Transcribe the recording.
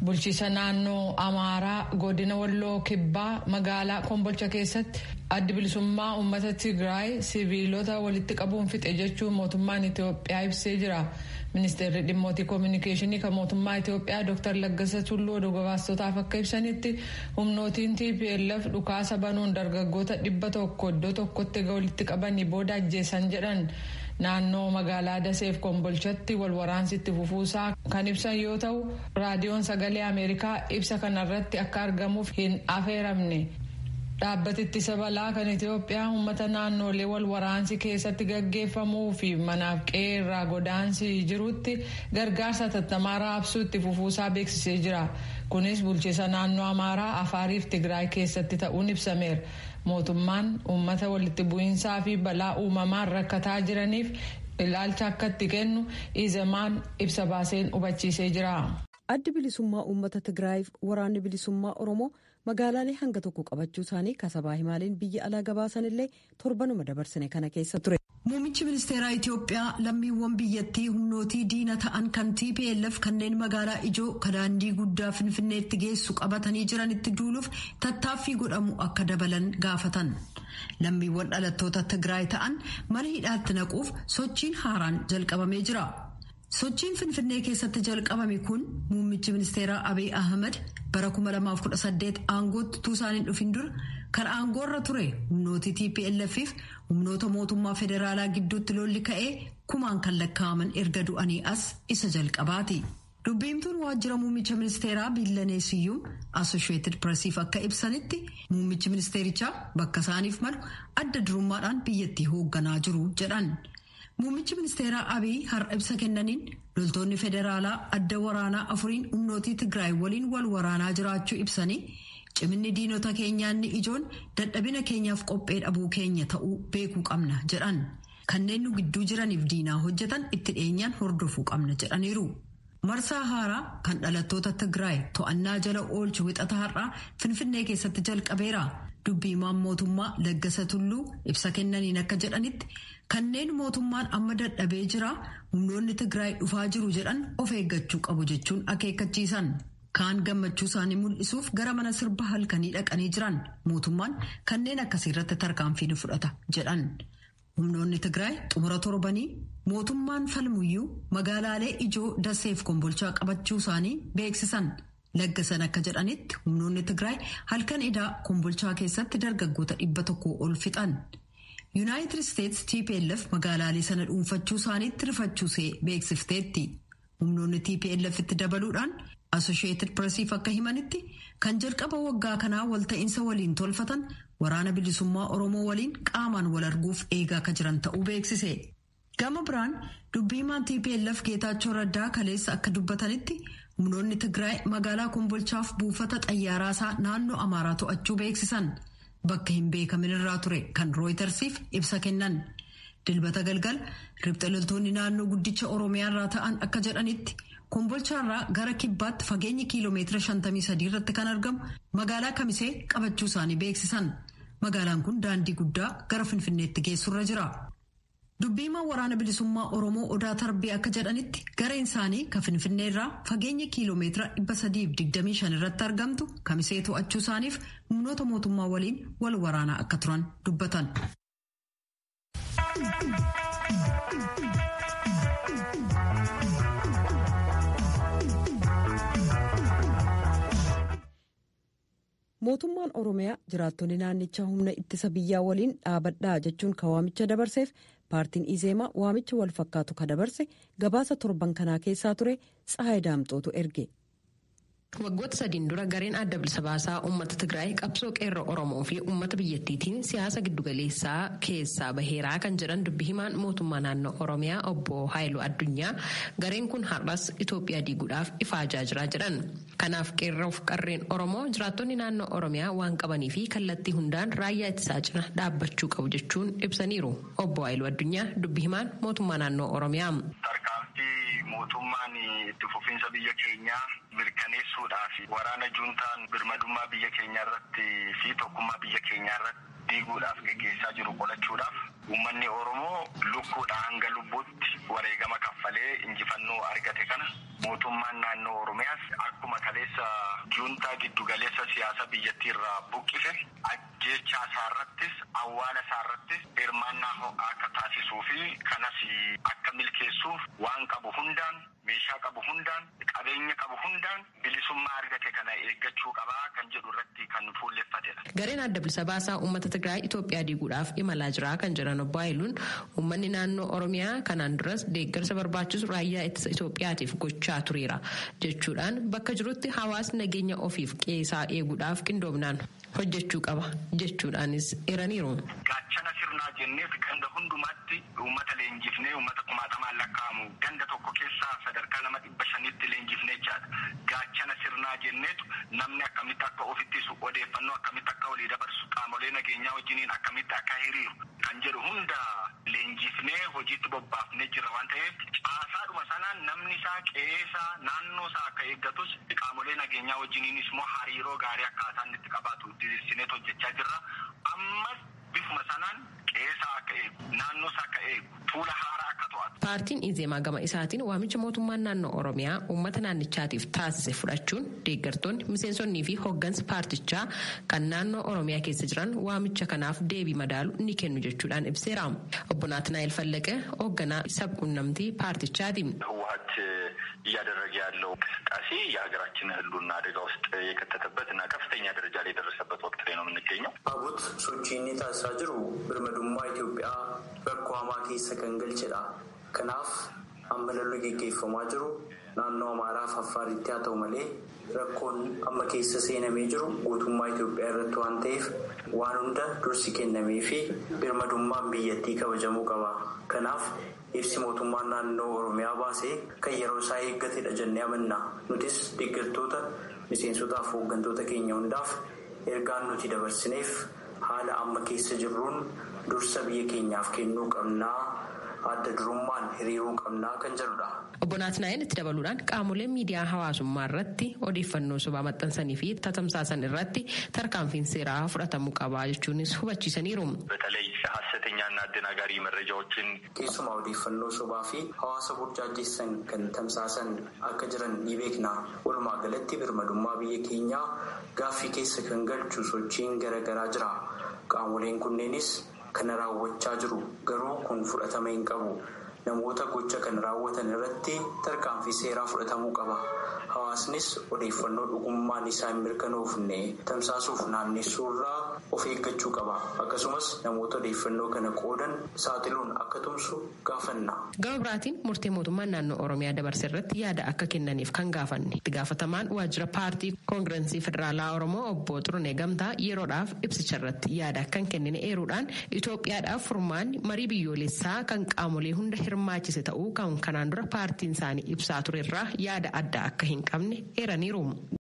Bulchiisa naannoo Amaaraa godina Walloo Kibbaa magaalaa Kombolcha keessatti addi bilisummaa uummata Tigraay siviilota walitti qabuun fixe jechuun mootummaan Itoophiyaa ibsee jira. Ministeerri dhimmoota koominikeeshinii kan mootummaa Itoophiyaa Dr. Laggasa Tulluu oduu gabaastotaaf akka ibsanitti humnootiin TPLF dhukaasa banuun dargaggoota 100 iddoo tokkotti walitti qabanii booda ajjeesan jedhan. Naannoo magaalaa Daseef Kombolchatti wal waraansitti fufuusaa kan ibsan yoo ta'u, raadiyoon sagalee Ameerikaa ibsa kanarratti akka argamuuf hin afeeramne. Dhaabbati ittisa balaa kan Itoophiyaa uummata naannolee wal waraansi keessatti gaggeeffamuu fi manaaf qe'ee irraa godaansi jirutti gargaarsa hatattamaa raabsuu itti fufuusaa beeksisee jira. Kunis bulchiisa naannoo Amaaraa, Afaariif Tigraay keessatti ta'uun ibsameera. Mootummaan uummata walitti bu'iinsaa fi balaa uumamaan rakkataa jiraniif ilaalcha akka itti kennu Izemaan ibsa baaseen hubachiisee jira. Addi bilisummaa uummata Tigraayiif waraanni bilisummaa Oromoo magaalaalee hanga tokko qabachuu isaanii kasabaa himaaleen biyya alaa gabaasan illee torbanuma dabarsine kana keessa ture. Muummichi ministeeraa Itoophiyaa lammiiwwan biyyattii humnootii diina ta'an kan TPLF kanneen magaalaa ijoo kan daandii guddaa Finfinneetti geessu qabatanii jiranitti duuluuf tattaaffii godhamu akka dabalan gaafatan. Lammiiwwan dhalattoota Tigraay ta'an mana hidhaatti naquuf sochiin haaraan jalqabamee jira. Sochiin Finfinnee keessatti jalqabame kun muummichi ministeeraa Abiy Ahmed bara 2018 aangootti utuu isaan hin dhufin dura kan aangoorra ture humnoota TPLF fi humnoota mootummaa federaalaa gidduutti lolli ka'ee kumaan kan lakkaa'aman erga du'anii as isa jalqabaati. Dubbiimtuun waajjira muummicha ministeeraa Billanee Siyyuum Associated Pressiif akka ibsanitti muummichi ministeerichaa bakka isaaniif malu adda durummaadhaan biyyattii hoogganaa jiru jedhan. Muummichi ministeeraa Abiy har'a ibsa kennaniin loltoonni federaalaa adda waraanaa afuriin humnootii Tigraay waliin wal waraanaa jiraachuu ibsanii, ciminni diinota keenyaanni ijoon dadhabina keenyaaf qophee dhabuu keenya ta'uu beekuu qabna jedhan. Kanneen nu gidduu jiraniif diinaa hojjetan itti dhiyeenyaan hordofuu qabna jedhaniiru. Marsaa haaraa kan dhalattoota Tigraay to'annaa jala oolchu wixata har'aa Finfinnee keessatti jalqabeera. Dubbiimaan mootummaa Laggasa Tulluu ibsa kennaniin akka jedhanitti, kanneen mootummaan amma dadhabee jira, humnoonni Tigraay dhufaa jiru jedhan of eeggachuu qabu jechuun akeekkachiisan. Kaan gammachuu isaanii mul'isuuf gara mana sirba halkanii dhaqanii jiran, mootummaan kanneen akkasii irratti tarkaanfii ni fudhata jedhan. Humnoonni Tigraay xumura torbanii mootummaan falmuyyuu magaalaalee ijoo Daseef Kombolchaa qabachuu isaanii beeksisan. Laggasan akka jedhanitti, humnoonni Tigraay halkan idaa Kombolchaa keessatti dargaggoota 100 ol fixan. Yuunaayitid Isteets TPLF magaalaalee sana dhuunfachuu isaaniitti rifachuusee beeksifteetti. Humnoonni TPLF itti dabaluudhaan Associated Pressiif akka himanitti, kan jalqaba waggaa kanaa walta'iinsa waliin tolfatan waraana bilisummaa Oromoo waliin qaamaan wal arguuf eegaa akka jiran ta'uu beeksise. Gama biraan dubbiimaan TPLF Geetaachoo Raddaa kaleessa akka dubbatanitti, humnoonni Tigraay magaalaa Kombolchaaf buufata xayyaaraasaa naannoo Amaaraa to'achuu beeksisan. Bakka hin beekamin irraa ture kan Rooyitersiif ibsa kennan. Dilbata galgal riphxe loltoonni naannoo guddicha Oromiyaa irraa ta'an akka jedhanitti, Kombolchaarraa gara kibbaatti fageenya kiiloomeetira 53 irratti kan argamu magaalaa Kamisee qabachuu isaanii beeksisan. Magaalaan kun daandii guddaa gara Finfinneetti geessurra jira. Dubbiimaan waraana bilisummaa Oromoo Odaa Tarbii akka jedhanitti, gareen isaanii kan Finfinneerraa fageenya kiiloomeetira 325 irratti argamtu Kamisee to'achuu isaaniif humnoota mootummaa waliin wal waraanaa akka turan dubbatan. Mootummaan Oromiyaa jiraattonni naannichaa humna ittisa biyyaa waliin dhaabadhaa jechuun kan waamicha dabarseef, paartiin Izeemaa waamicha wal fakkaatu ka dabarse gabaasa torban kanaa keessaa ture Tsahaay Daamxootu erge. Waggoota 3n dura gareen adda bilisa baasaa uummata Tigraay qabsoo qeerroo Oromoo fi uummata biyyattiitiin siyaasa giddugaleessaa keessaa baheeraa kan jedhan dubbi himaan mootummaa naannoo Oromiyaa obbo Haayiluu Addunyaa, gareen kun har'as Itoophiyaa diiguudhaaf ifaajaa jira jedhan. Kanaaf qeerroof qarreen Oromoo jiraattonni naannoo Oromiyaa waan qabanii fi kallattii hundaan raayyaa ittisaa cina dhaabbachuu qabu jechuun ibsaniiru. Obbo Haayiluu Addunyaa, dubbi himaan mootummaa naannoo Oromiyaa. Tarkaanfii mootummaan itti fufiinsa biyya keenyaa mirkaneessuudhaaf waraana juuntaan birmadummaa biyya keenyaa irratti fi tokkummaa biyya keenyaa irratti diiguudhaaf geggeessaa jiru qolachuudhaaf uummanni Oromoo lukkuudha hanga lubbuutti wareegama kaffalee injifannoo argate kana Mootummaan naannoo Oromiyaas akkuma kaleessa juuntaa giddugaleessa siyaasa biyyattii irraa buqqise ajjeechaa isaarrattis awwaala isaarrattis hirmaannaa ho'aa akka taasisuu fi kanas akka milkeessuuf waan qabu hundaan meeshaa qabu hundaan qabeenya qabu hundaan bilisummaa argate kana eeggachuu qabaa kan jedhu irratti kan fuulleffatedha. Gareen adda bilisa baasaa uummata Tigraay Itoophiyaa diiguudhaaf imalaa jira kan jedhan obbo Haayiluun uummanni naannoo Oromiyaa kanaan duras deeggarsa barbaachisu raayyaa ittisa Itoophiyaatiif gochaa tureera jechuudhaan bakka jirutti hawaasni nageenya ofiif qeesaa eeguudhaaf qindoominaan hojjechuu qaba jechuudhaanis eeraniiru. Gaachana sirnaa jenneef ganda hundumaatti uummata leenjifnee uummata kumaatamaan lakkaa'amu ganda tokko keessaa sadarkaa nama 500tti leenjifnee jechaadha. Gaachana sirnaa jenneetu namni akkamitti akka ofittisu odeeffannoo akkamitti akka walii dabarsu qaamolee nageenyaa wajjiniin akkamitti akka hiriiru kan jedhu hunda leenjifnee hojiitti bobbaafnee jirra waan ta'eef caasaadhuma sanaan namni isaa qe'eesaa naannoo isaa akka eeggatus qaamolee nageenyaa wajjiniinis immoo hariiroo gaarii akkaataan itti qabaatu diriirsineet hojjechaa jirra. Ammas bifuma sanaan qe'eesaa akka eegu naannoo isaa akka eegu fuula haaraa akka to'atu. Paartiin Izeemaa gama isaatiin waamicha mootummaan naannoo Oromiyaa uummata naannichaatiif taasise fudhachuun deeggartoonni miseensonnii fi hooggansi paartichaa kan naannoo Oromiyaa keessa jiran waamicha kanaaf deebii madaalu ni kennu jechuudhaan ibseera. Obbo Naatnaa'el Fallaqe hoogganaa sabquunnamtii paartichaati. ህወሀት እያደረገ ያለው እንቅስቃሴ የሀገራችን ሕልውና አደጋ ውስጥ የከተተበት እና ከፍተኛ ደረጃ ላይ የደረሰበት ወቅት ላይ ነው የምንገኘው። አቡት sochii inni taasisaa jiru birmadummaa Itoophiyaa rakkoo hamaa keessa kan galchedha. Kanaaf amma lolli geggeeffamaa jiru naannoo Amaaraaf Affaaritti haa ta'u malee rakkoon amma keessa seenamee jiru guutummaa Itoophiyaa irratti waan ta'eef waan hunda dursi kennamee fi birmadummaan biyyattii kabajamuu qaba. Kanaaf ibsi mootummaan naannoo Oromiyaa baasee kan yeroo isaa eeggatedha jennee amanna. Nutis deeggartoota miseensotaaf hooggantoota keenya hundaaf ergaan nuti dabarsineef haala amma keessa jirruun dursa biyya keenyaaf kennuu qabnaa adda durummaan hiriiruu qabnaa kan jedhudha. Obbo Naatnaa'el itti dabaluudhaan qaamoleen miidiyaa hawaasummaa irratti odeeffannoo sobaa maxxansanii fi tatamsaasan irratti tarkaanfiin seeraa fudhatamuu qaba jechuunis hubachiisaniiru. በተለይ ሀሰተኛና አደናጋሪ መረጃዎችን Keessumaa odeeffannoo sobaa fi hawaasa burjaajessan kan tamsaasan akka jiran ni beekna. Walumaa galatti birmadummaa biyya keenyaa gaaffii keessa kan galchu sochiin garaagaraa jira. Qaamoleen kunneenis kana raawwachaa jiru garuu kun fudhatama hin qabu. Namoota gocha kan raawwatan irratti tarkaanfii seeraa fudhatamuu qaba. Hawaasnis odeeffannoo dhugummaan isaa hin mirkanoofne tamsaasuuf naannessuu irraa of eeggachuu qaba. Akkasumas namoota odeeffannoo kana qoodan saaxiluun akka tumsu gaafanna. Gama biraatiin murtee mootummaan naannoo Oromiyaa dabarse irratti yaada akka kennaniif kan gaafanne. Itti gaafatamaan waajjira paartii koongirensii federaalaa Oromoo obbo Xirunee Gamtaa yeroodhaaf ibsicha irratti yaada akka hin kennine eeruudhaan Itoophiyaadhaaf furmaanni marii biyyoolessaa kan qaamolee hunda hirmaachise ta'uu kan kanaan dura paartiin isaanii ibsaa turerraa yaada adda akka hin qabne eeraniiru.